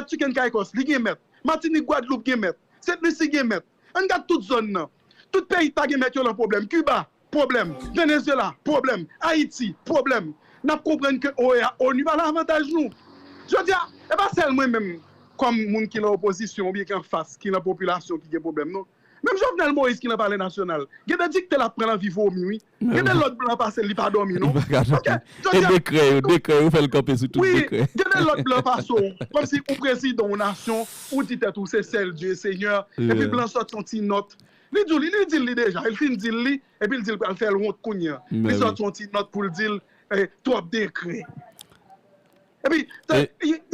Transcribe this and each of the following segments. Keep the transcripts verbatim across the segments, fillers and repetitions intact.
Vatican, Caicos, li gen mèt. Matinik, Gwadloup gen mèt. Sent Lisi gen mèt. Ann gad tout zòn nan. Tout peyi ta gen mèt yo nan pwoblèm. Kiba, pwoblèm. Venezyela, pwoblèm. Ayiti, pwoblèm. N ap konprann ke O E A, onu pa nan avantaj nou. Jodi a, e pa sèl mwen menm, kòm moun ki nan opozisyon oubyen ki anfas, ki nan popilasyon ki gen pwoblèm, non. Menm Jovenel Moïse ki nan Palè Nasyonal, gen de dikte l ap pran l anvi vomi, wi. Gen de lòt blan pase l, li pa dòmi, non. Paske, jodi a, dekrè yo, dekrè yo fè l kanpe sou tout dekrè. Wi, gen de lòt blan pase w, kòmsi ou prezidan yon nasyon, ou di tèt ou se sèl Dye Senyè, epi blan sòti yon ti nòt. Li di w li, li di l li deja, li fin di l li, epi l di l pral fè l wont kounye a. Li sòti yon ti nòt pou l di l, eh, twòp dekrè. Epi,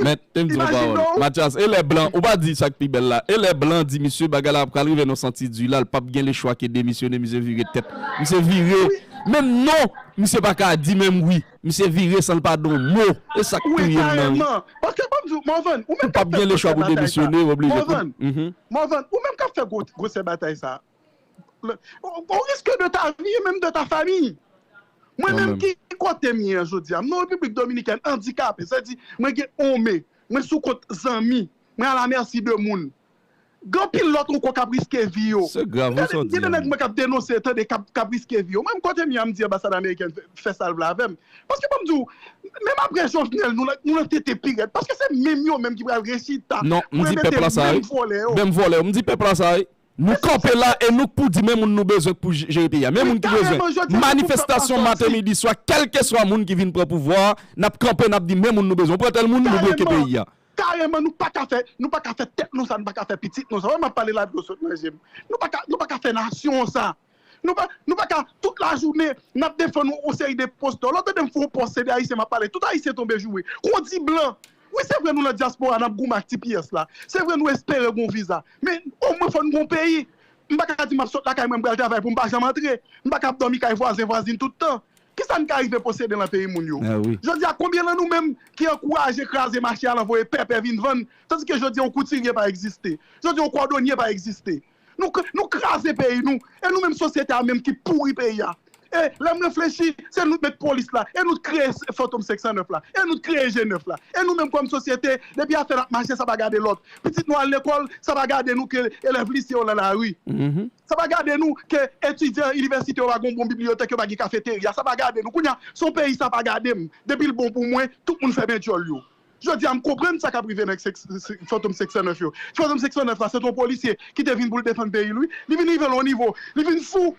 men, te m di yon pawòl. Mathias, e lè blan, ou pa di sa k pi bèl la. E lè blan di, misye, bagay la pral rive nan santi di la, l p ap gen lechwa ke demisyone, misye vire tèt. Misye vire. Menm non, misye pa ka di menm wi. Misye vire san l pa di yon mo. E sa k touye m nan. Wi, karèman. Paske, ban m di w, Morvan, ou menm k ap fè gwosè batay sa. Morvan, Morvan, ou menm k ap fè gwo, gwosè batay sa. Au risque de ta vie et même de ta famille. Mwen menm ki kote m ye an jodi a, m nan Repiblik Dominikèn, andikape, sa di mwen gen on men, mwen sou kont zanmi, mwen à la merci de moun. Gen anpil lòt ankò k ap riske vi yo. Se grav ou sot di a. Gen de nèg mwen k ap denonse, tande, k ap, k ap riske vi yo. Mwen menm kote m ye a, m di anbasad amerikèn fè, fè sa l vle avè m. Paske ban m di w, menm apre Jovenel, nou nan, nou nan tete pi rèd. Paske se menm yo menm ki pral rechita pou remete menm vòlè yo. Non, m di pèp la sa wi. Menm vòlè yo. M di pèp la sa wi. Nou kanpe la e nou k pou di men moun nou bezwen k pou jere peyi a. Men moun ki bezwen. Manifestasyon maten, midi, swa, kèlkeswa moun ki vin pran pouvwa a, n ap kanpe, n ap di men moun nou bezwen. Ou pran tèl moun, nou bloke peyi a. Kareman, nou pa ka fè, nou pa ka fè tèt nou sa, nou pa ka fè pitit nou sa. Wè, m ap pale la dlo sot nan je m. Nou pa ka, nou pa ka fè nasyon sa. Nou pa, nou pa ka, tout lajounen, n ap defann yon seri de pòs dò. Lòt tande m fè yon pòs, se de Ayisyen m ap pale. Tout Ayisyen tonbe joure. Kondi blan. Wi, se vre nou nan dyaspora, n ap goumen ak T P S la. Se vre nou espere gon viza. Men, omwen fò n gon peyi. M pa ka di m ap sot lakay mwen, m pral travay pou m pa janm antre. M pa ka ap dòmi kay vwazen, vwazin tout tan. Kisa n ka rive posede nan peyi moun yo? Jodi a, konbyen nan nou menm ki ankouraje kraze mache a, l anvoye pèpè vin vann, tandike jodi a, yon koutirye pa egziste? Jodi a, yon kòdonye pa egziste? Nou, k- nou kraze peyi nou. E nou menm sosyete a menm ki pouri peyi a. E lè m reflechi, se nou t met polis la. E nou t kreye Fantom senk san nèf la. E nou t kreye G nèf la. E nou menm kòm sosyete, depi afè n ap mache, sa pa gade lòt. Pitit nou al lekòl, sa pa gade nou ke elèv lise yo nan lari. Sa pa gade nou ke etidyan inivèsite yo pa gen bon bibliyotèk, yo pa gen kafeterya. Sa pa gade nou. Kounye a, se yon peyi sa pa gade m. Depi l bon pou mwen, tout moun fèmen djòl yo. Jodi a, m konprann sa k ap rive nèg sek- se- Fantom senk san nèf yo. Fantom senk san nèf la, se t on polisye ki te vin pou l defann peyi l, wi. Li vin rive l on nivo, li vin fou.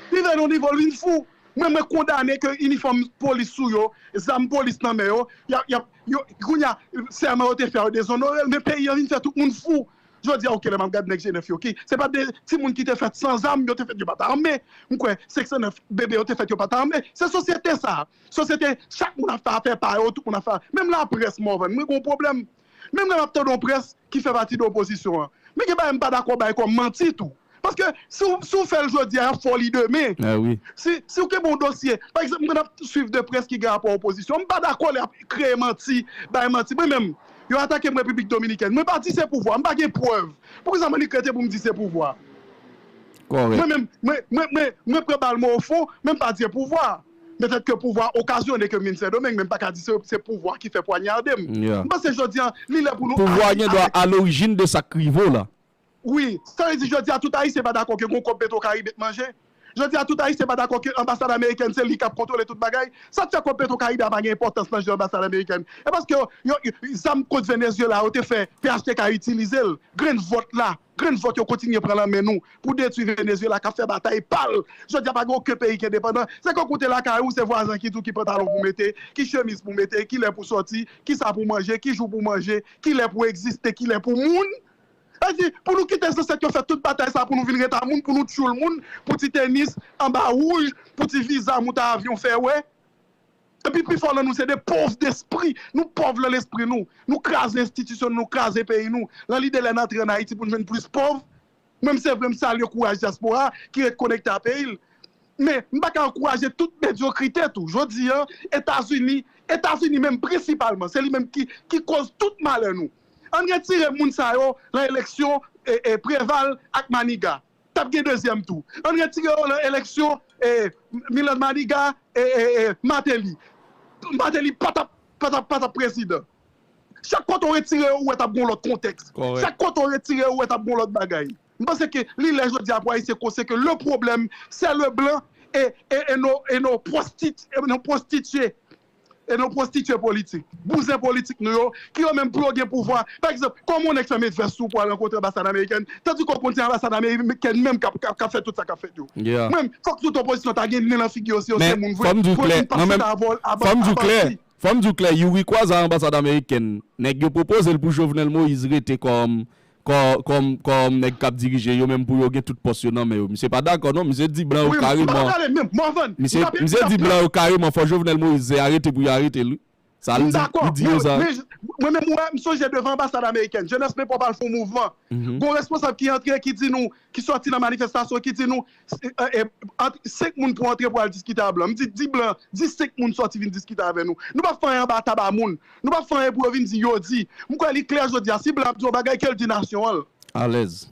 Li rive l on nivo, li vin fou. Mwen, mwen kondane ke inifòm polis sou yo, zam polis nan men yo, y ap, y ap, yo, kounye a, sèman yo te fè yo dezonore l, men peyi an vin fè tout moun fou. Jodi a, oke, lè m ap gad nèg G nèf yo, ki, se pa de timoun ki te fèt san zam, yo te fèt, yo pa t ame. M kwè, senk san nèf bebe yo te fèt, yo pa t ame. Se sosyete sa. Sosyete, chak moun ap fè afè pa yo, tout moun ap fè. Menm laprès, Morvan, mwen gen yon pwoblèm. Menm lè m ap tande yon près ki fè pati de opozisyon an, men gen bagay m pa dakò bay kòm manti tou. Paske si w, si w fè l jodi a, y ap fè w li demen. Si, si w kenbe yon dosye, pa egzanp, mwen ap swiv de près ki gen rapò opozisyon, m pa dakò lè y ap kreye manti, bay manti. Mwen menm, yo atake m Repiblik Dominikèn. Mwen pa di se pouvwa, m pa gen prèv. Poukisa m annik rete pou m di se pouvwa? Mwen menm, mwen, mwen, mwen, mwen pran bal mwen ofon, men m pa di se pouvwa. Petèt ke pouvwa okazyone ke m vin Sendomeng, men m pa ka di se, se pouvwa ki fè pwanyade m. M panse jodi a, li lè pou nou. Pouvwa gen dwa a lorijin de sa k rive w la. Wi, sa vle di jodi a tout Ayisyen pa dakò ke gon kòb Petro Caribe t manje. Jodi a tout Ayisyen pa dakò ke anbasad amerikèn se li k ap kontwole tout bagay. Sa k fè kòb Petro Caribe a pa gen enpòtans nan je anbasad amerikèn? E paske yo, yo, zam kont Venezuela yo te fè P H T K itilize l. Grenn vòt la, grenn vòt yo kontinye pran nan men nou pou detwi Venezuela k ap fè batay pa l. Jodi a pa gen okenn peyi ki endepandan. Se ke w koute lakay ou, se vwazen ki di w ki pantalon pou w mete, ki chemiz pou w mete, ki lè pou w sòti, ki sa pou w manje, ki jou pou w manje, ki lè pou w egziste, ki lè pou w moun. Sa vle di, pou nou kite zansèt yo fè tout batay sa pou nou vin ret a moun, pou nou tchoul moun, pou ti tenis anba wouj, pou ti viza moute avyon fè wè. Epi pi fò nan nou se de pòv despri. Nou pòv nan lespri nou. Nou kraze enstitisyon nou, nou kraze peyi nou. Nan lide lè n antre ann Ayiti pou n jwenn plis pòv. Mwen, m se vre, m salye kouraj dyaspora ki ret konekte a peyi l. Men, m pa ka ankouraje tout medyokrite tou. Jodi a, Etazini, Etazini menm prensipalman, se li menm ki, ki koz tout malè nou. Ann retire moun sa yo nan eleksyon, e, e, Preval ak Maniga. T ap gen dezyèm tou. Ann retire yo nan eleksyon, e, Milan Maniga, e, e, e, Martelly. Martelly pa t ap, pa t ap, pa t ap prezidan. Chak kote w retire yo, ou wè t ap gen yon lòt kontèks. Chak kote w retire yo, ou wè t ap gen yon lòt bagay. M panse ke li lè jodi a pou Ayisyen konsyan ke le problème, c'est le blanc et, et, et nos, et nos prostituées, et nos prostituées, et nos prostituées politiques. Bouzen politik nou yo, ki yo menm pou yo gen pouvwa. Pa egzanp, kòman yon nèg fè met vès sou pou al rankontre anbasad amerikèn, tandis ke w konn se anbasad amerikèn menm k ap, k ap, k ap fè tout sa k ap fèt yo. Mwen, fòk tout opozisyon ta gen nen nan figi yo si yo se moun vre, pou yo vin pase ta avè w, aba, aba, Fò m di w klè, Youri Kwaza anbasad amerikèn, nèg yo pwopoze l pou Jovenel Moïse rete kòm kòm kòm kòm nèg k ap dirije yo menm pou yo gen tout pòs yo nan men yo. Misye pa dakò non, misye di blan yo kareman. Misye misye di blan yo kareman fò Jovenel Moïse se arete pou yo arete l wi. Sa l di, li di yo sa. Mwen menm wè, m sonje devan anbasad amerikèn, jenès men pòp al fè yon mouvman. Gon responsab ki antre ki di nou, ki sòti nan manifestasyon ki di nou, ant senk moun pou antre pou al diskite a blan. M di, di blan, di senk moun sòti vin diskite avè nou. Nou p ap fè anyen anba taba moun. Nou p ap fè anyen pou yo vin di yo di. M kwè li klè jodi a. Si blan ap di yon bagay, ke l di nasyon an l. Alèz.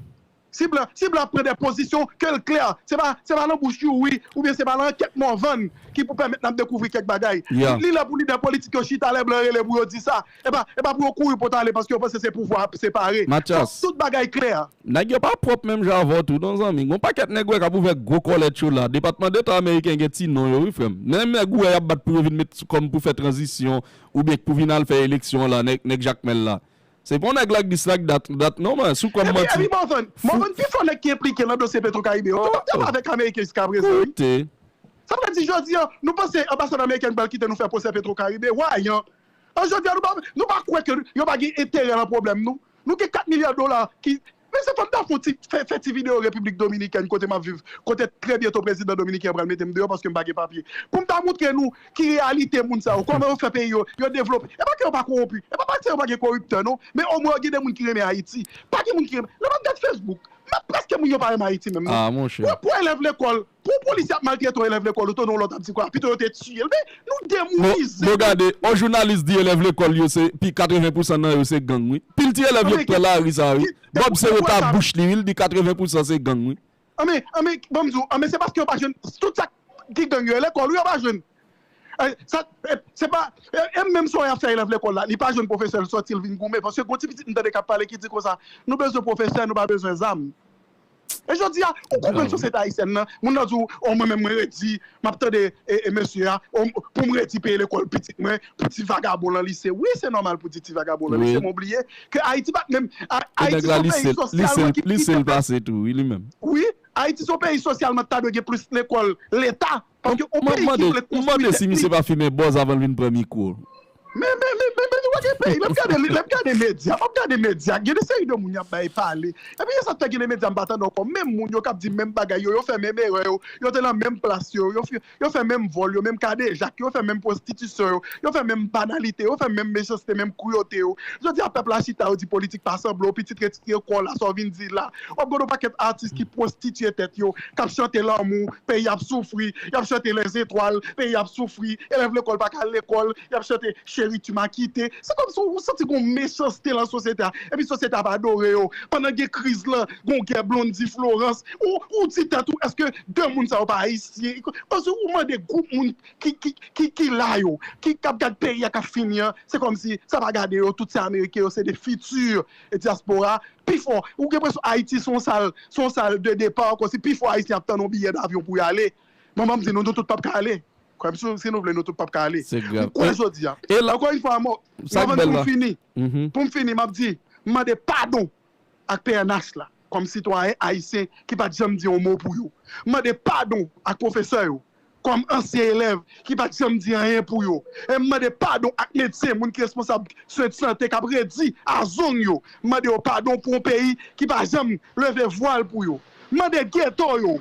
Si blan, si blan ap pran de pozisyon, ke l klè. Se pa, se pa nan bouch Youri, oubyen se pa nan ankèt Morvan ki pou pèmèt n ap dekouvri kèk bagay. Li lè pou lidè politik yo chita lè blan rele pou yo di sa. E pa, e pa pou yo kouri pot ale paske yo panse se pouvwa ap separe. Fòk tout bagay klè. Nèg yo pa pwòp menm jan avè w tou non zanmi. Gon pakèt nèg ou wè k ap ouvè gwo kòlèt yo la. Depatman Deta ameriken gen ti non yo wi frè m. Menm nèg ou wè y ap bat pou yo vin met kòm pou fè tranzisyon oubyen pou vin al fè eleksyon la, nèg, nèg Jakmèl la. Se pa yon nèg like this like that, that non man, sou kòm manti. Epi, epi Morvan, Morvan pi fò nèg ki enplike nan dosye Petro Karibe yo. Yo t ap travay avèk Ameriken jiskaprezan wi. Sa vle di jodi a, nou panse anbasad amerikèn pral kite nou fè pwosè Petro Karibe? Why? An jodi a, nou pa, nou pa kwè ke yo pa gen enterè nan pwoblèm nou? Nou gen kat milya dola ki, men se fò n ta fè ti, fè, fè ti videyo Repiblik Dominikèn kote m ap viv, kote trè byento prezidan dominiken an pral mete m deyò paske m pa gen papye. Pou m ta montre nou ki reyalite moun sa yo, kòman yo fè peyi yo, yo devlope. E pa ke yo pa kowonpi, e pa paske yo pa gen koriptè non, men omwen yo gen de moun ki renmen Ayiti. Pa gen moun ki renmen, lè m ap gad Facebook, men prèske moun yo pa renmen Ayiti menm non. Pou, pou elèv lekòl, pou yon polisye ap maltrete yon elèv lekòl, ou tounen yon lòt ap di kwa, pito yo te tiye l. Men, nou demounize. Bon, bon gade, yon jounalis di elèv lekòl yo se, pi katreven pousan nan yo se gang wi. Pil ti elèv yo k pran lari sa wi. Bob se reta bouch li wi, li di katreven pousan se gang wi. Anben, anben, ban m di w, anben se paske yo pa jwenn, tout sa ki gang yo, e lekòl wi yo pa jwenn. E, sa, e, se pa, e, e menm si w ap fè elèv lekòl la, li pa jwenn pwofesè l sòti l vin goumen, paske gon ti pitit m tande k ap pale ki di konsa, nou bezwen pwofesè, nou pa bezwen zam. E jodi a, ou konprann sosyete ayisyèn nan, moun nan di w, o mwen menm mwen redi, m ap tande e, e mesye a, o, pou m redi peye lekòl pitit mwen, pou ti vagabon lan lise. Wi, se nòmal pou di ti vagabon lan lise, men w bliye ke Ayiti pa t menm, Ayiti se yon peyi sosyalman ki, ki, wi, Ayiti se yon peyi sosyalman ki ta dwe gen plis lekòl leta. Paske yon peyi ki vle konstwi tèt li. M mande si misye pa fimen bòz avan l vin pran mikwo. Men, men, men, men, men, nou pa gen peyi. Lè m gade, lè m gade medya, m ap gade medya, gen de seri de moun y ap bay pale. Epi, se sa k fè gen de medya m pa tande ankò. Menm moun yo k ap di menm bagay yo, yo fè menm erè yo, yo te nan menm plas yo, yo fè, yo fè menm vòl yo, menm kadejak yo, yo fè menm pwostitisyon yo, yo fè menm banalite yo, yo fè menm mechanste, menm kruyote yo. Jodi a, pèp la chita, yo di politik pa sanble, w pitit retire kò w la, sa w vin di la. W ap gade yon pakèt atis ki pwostitye tèt yo, k ap chante lanmou, peyi ap soufri, y ap chante lèzetwal, peyi ap soufri, elèv lekòl pa ka al lekòl, y ap chante cheri tu m'as quitté. Se kòmsi w santi gon mechanste lan sosyete a. Epi sosyete a pa adore yo. Pandan gen kriz lan, gon gè Blondy Florence. Ou, ou di tèt ou, èske de moun sa yo pa ayisyen? Paske ou mande gwoup moun ki, ki, ki, ki la yo, ki, k ap gad peyi a k ap fini an, se kòmsi sa pa gade yo, tout se ameriken, yo se de fiti dyaspora. Pifò, ou gen enpresyon Ayiti se yon sal, se yon sal de depa, kòmsi pifò ayisyen ap tann yon biyè davyon pou y ale. Bon, ban m di nou, nou tout p ap ka ale. Kwè m, si, si nou vle, nou tout p ap ka ale. M kwè jodi a. Ankò yon fwa, mwen, mwen, pou m fini, pou m fini, m ap di, m mande padon ak P N H la, kòm sitwayen ayisyen ki pa t janm di yon mo pou yo. M mande padon ak pwofesè yo, kòm ansyen elèv ki pa t janm di anyen pou yo. E m mande padon ak medsen, moun ki responsab swen de sante k ap redi a zong yo. M mande yo padon pou yon peyi ki pa janm leve vwal pou yo. M mande geto yo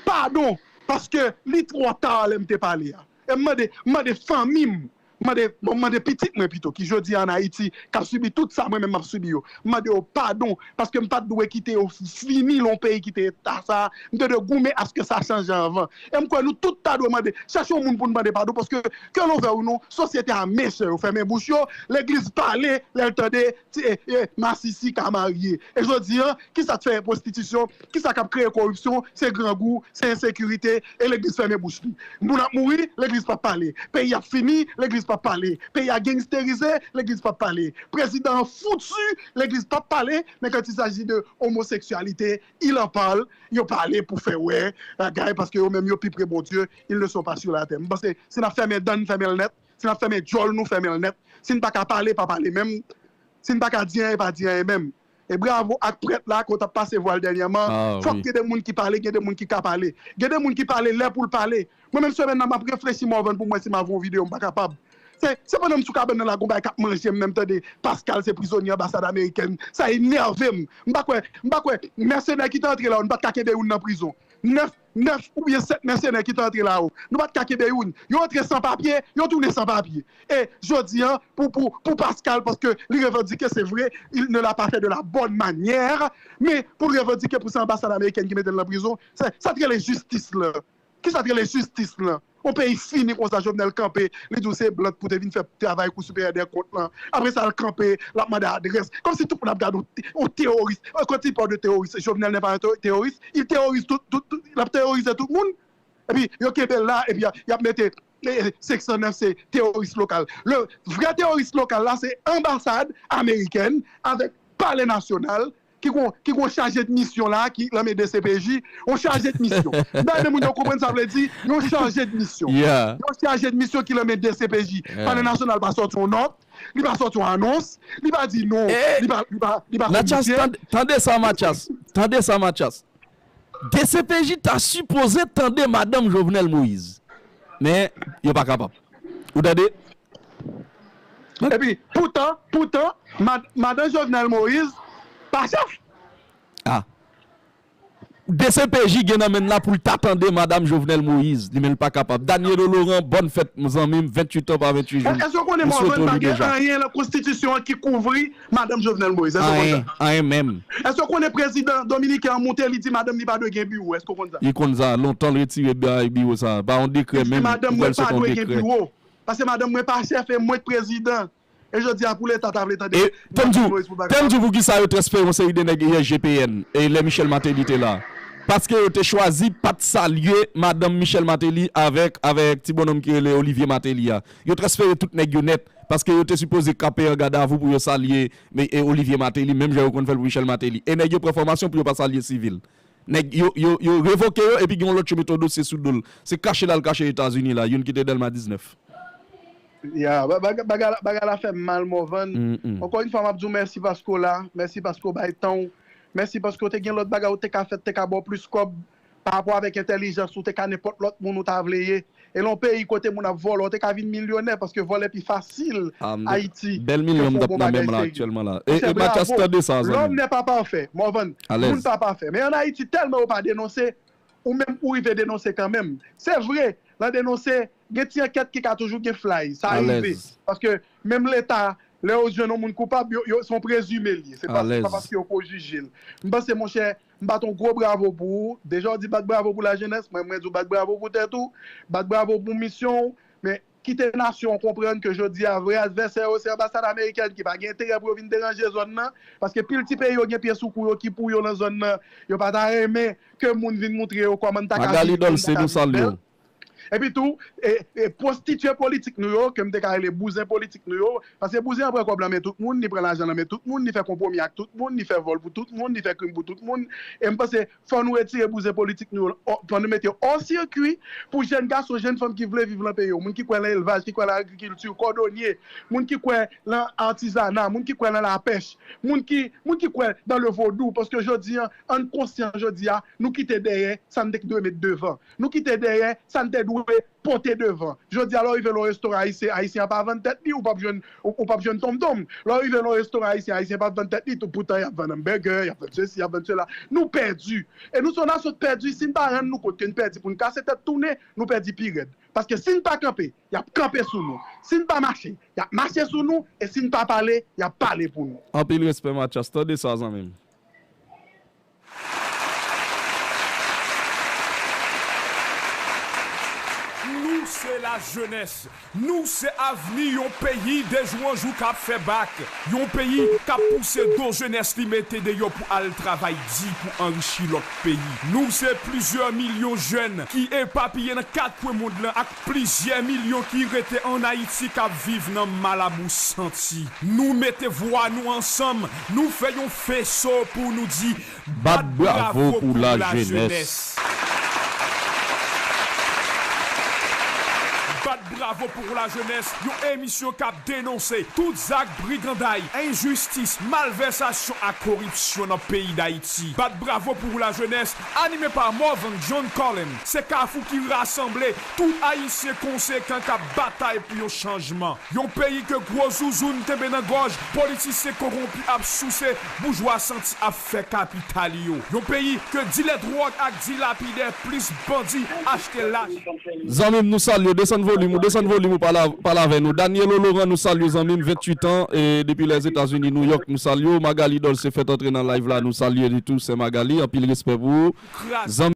padon, paske li twò ta lè m te pale a. E m mande, m mande fanmi m, m mande, bon, m mande pitit mwen pito, ki jodi a ann Ayiti, k ap sibi tout sa mwen menm m ap sibi yo. M mande yo padon, paske m pa t dwe kite yo fini lan yon peyi ki te eta sa a. M te dwe goumen aske sa chanje anvan. E m kwè nou tout ta dwe mande, chèche yon moun pou n mande padon, paske, ke l ouvè ou non, sosyete a mechan, yo fèmen bouch yo, legliz pale lè l tande ti, e, e, masisi ka marye. E jodi a, kisa k fè pwostitisyon, kisa k ap kreye koripsyon? Se grangou, se ensekirite, e legliz fèmen bouch li. Moun ap mouri, legliz p ap pale. Peyi ap fini, legliz p ap ap pale. Peyi a gangsterize, legliz p ap pale. Prezidan an fouti, legliz p ap pale, men quand il s'agit de omoseksyalite, il en parle, yo pale pou fè wè bagay, paske yo menm yo pi pre Bondye, ils ne sont pas sur la terre. M panse si n ap fèmen dan n, fèmen l nèt, si n ap fèmen djòl nou, fèmen l nèt. Si n pa ka pale, pa pale menm. Si n pa ka di anyen, pa di anyen menm. E bravo ak prèt la, ke w t ap pase vwal dènyèman. Fòk gen de moun ki pale, gen de moun ki ka pale. Gen de moun ki pale lè pou l pale. Mwen menm semèn nan, m ap reflechi Morvan pou m wè si m ap fè yon videyo, m pa kapab. Se, se pandan m sou kabann nan la, gon bagay k ap manje m, menm tande Pascal se prizonye anbasad amerikèn. Sa enève m. M pa kwè, m pa kwè, mèsenè ki te antre la yo, nou pa t ka kenbe youn nan prizon. Nèf, nèf oubyen sèt mèsenè ki te antre la yo, nou pa t ka kenbe youn. Yo antre san papye, yo tounen san papye. E jodi a, pou, pou, pou Pascal, paske li revandike, se vre, il ne l'a pas fait de la bonne manière, men pou l revandike pou se anbasad amerikèn ki mete l nan prizon, sa, sa t rele jistis lan. Kisa k rele jistis lan? Yon peyi fini konsa, Jovenel kanpe, li di w se blan k pou te vin fè travay Kou Siperyè dè Kont lan. Apre sa, l kanpe, l ap mande adrès. Kòmsi tout moun ap gade w, w teworis. Quand il parle de terroriste, Jovenel n'est pas un terro- terroriste. Il terrorise tout, tout, tout, l ap teworize tout moun. Epi, yo kenbe l la, epi y ap, y ap mete, eh, senk san nèf se teworis lokal. Le vrè teworis lokal la, se anbasad amerikèn avèk palè nasyonal ki gon, ki gon chaje de misyon la, ki nan men D C P J, yon chaje de misyon. M ta renmen moun yo konprann sa vle di, yon chaje de misyon. Yon chaje de misyon ki nan men D C P J. Palè nasyonal pa sòti yon nòt, li pa sòti yon anons, li pa di non, li pa, li pa, li pa kominike. Tande, tande sa, Mathias. Tande sa, Mathias. D C P J ta sipoze tande madanm Jovenel Moïse. Men, yo pa kapab. Ou tande? Epi, poutan, poutan, mad- madan Jovenel Moïse pa chèf. Ah. D C P J gen nan men l la pou l ta tande madanm Jovenel Moïse. Li menm li pa kapab. Danielo Laurent, bòn fèt, zanmi m, venntuit an pa venntuit jou. Èske w konnen Morvan pa gen anyen nan konstitisyon an ki kouvri madanm Jovenel Moïse? Èske w konn sa? Anyen, anyen menm. Èske w konnen prezidan dominiken an monte, li di madanm li pa dwe gen biwo? Èske w konn sa? Li konn sa, lontan l retire bay biwo sa. Pa yon dekrè menm, madanm mwen pa dwe gen biwo. Paske madanm mwen pa chèf e mwen k prezidan. E jodi a pou leta ta vle tande. E, tann di w, tann di w poukisa yo transfere yon seri de nèg I S G P N, e lè Michel Martelly te la. Paske yo te chwazi pa t salye madanm Michel Martelly avèk, avèk ti bonnonm ki rele Olivier Martelly a. Yo transfere tout nèg yo nèt, paske yo te sipoze kanpe an gadavou pou yo salye, men, e Olivier Martelly, menm jan yo konn fè l pou Michel Martelly. E nèg yo pran fòmasyon pou yo pa salye sivil. Nèg yo, yo, yo revoke yo, epi gen yon lòt yo mete yon dosye sou do l. Se kache l al kache Etazini la, youn ki te Dèlma diznèf. Ya, ba- baga- baga- bagay la fè m mal, Morvan. Ankò yon fwa, m ap di w mèsi paske w la. Mèsi paske w bay tan w. Mèsi paske w te gen lòt bagay ou te ka fè, te ka ba w plis kòb. Pa rapò avèk entèlijans ou, te ka nenpòt lòt moun ou ta vle ye. E lè yon peyi kote moun ap vòlè, ou te ka vin milyonè paske vòlè pi fasil Ayiti ke fè yon bon bagay serye. Monchè, bravo. L'homme n'est pas parfait, Morvan. Moun pa pafè. Men ann Ayiti, tèlman yo pa denonse, ou menm ou rive denonse kanmenm. Se vre, nan denonse, gen ti ankèt ki ka toujou gen flay. Sa rive. Paske menm Leta, lè yo jwenn yon moun koupab, yo, yo, se yon prezime l ye. Se pa, se pa paske yo ko jije l. M panse, monchè, m bat yon gwo bravo pou ou. Deja, w di bat bravo pou lajenès. Mwen, mwen di w bat bravo pou tèt ou. Bat bravo pou misyon w. Men, kite nasyon an konprann ke jodi a, vrè advèsè yo, se anbasad amerikèn ki pa gen enterè pou yo vin deranje zòn nan. Paske pil ti peyi yo gen pye sou kou yo ki pou yo nan zòn nan. Yo pa ta renmen ke moun vin moutre yo kòman n ta ka viv, kòman n ta ka viv bèl. Epi tou, e, e pwostitye politik nou yo, ke m te ka rele bouzen politik nou yo, paske bouzen an pran kòb nan men tout moun, li pran lajan nan men tout moun, li fè konpwomi ak tout moun, li fè vòl pou tout moun, li fè krim pou tout moun. E m panse, fò nou retire bouzen politik nou yo, fò nou mete yo hors circuit pou jèn gason, jèn fanm ki vle viv nan peyi yo, moun ki kwè nan elvaj, ki kwè nan agrikilti, kòdonye, moun ki kwè nan atizana, moun ki kwè nan lapèch, moun ki, moun ki kwè dans le vaudou, paske jodi a, ann konsyan jodi a, nou kite dèyè sa n te dwe met devan. Nou kite dèyè sa n te dwe pote devan. Jodi a, lè w rive nan yon restoran ayisyen, ayisyen an pa vann tèt li, ou p ap jwenn, ou, ou p ap jwenn tonmtonm. Lè w rive nan yon restoran ayisyen, ayisyen p ap vann tèt li, tou, poutan y ap vann hamburger, y ap vann sesi, y ap vann sela. Nou pèdi. E nou se yon nasyon k pèdi. Si n pa rann nou kont ke n pèdi pou n kase tèt tounen, nou pèdi pi rèd. Paske si n pa kanpe, y ap kanpe sou nou. Si n pa mache, y ap mache sou nou. E si n pa pale, y ap pale pou nou. Anpil respè, Mathias. Tande sa, zanmi m. Se lajenès. Nou se avni yon peyi de jou an jou k ap fè bak. Yon peyi k ap pouse do jenès li mete deyò pou al travay di pou anrichi lòt peyi. Nou se plizyè milyon jèn ki epapiye nan kat kwen mond lan ak plizyè milyon ki rete ann Ayiti k ap viv nan malabou santi. Nou mete vwa nou ansanm, nou fè yon feso pou nou di Bat bravo pou lajenès. Bat bravo pou lajenès, yon emisyon k ap denonse tout zak briganday, enjistis, malvèsasyon ak koripsyon nan peyi Dayiti. Bat bravo pou lajenès, anime pa Morvan John Colem, se kafou ki rasanble tout Ayisyen konsekan k ap batay pou yon chanjman. Yon peyi ke gwo zouzoun kenbe nan gòj, politisyen kowonpi ap souse, boujwa santi ap fè kapital yo. Yon peyi ke dilè dwòg ak dilapidè plis bandi achte lach. Zanmi m, nou salye w. Desann volim ou, desann volim ou, pale, pale avè nou. Danielo Laurent, nou salye w, zanmi m, venntuit an, e depi Lèzetazini, Nouyòk, nou salye w. Magali Dolce fèt antre nan live la, nou salye li tou, sè Magali, anpil respè pou ou. Zanmi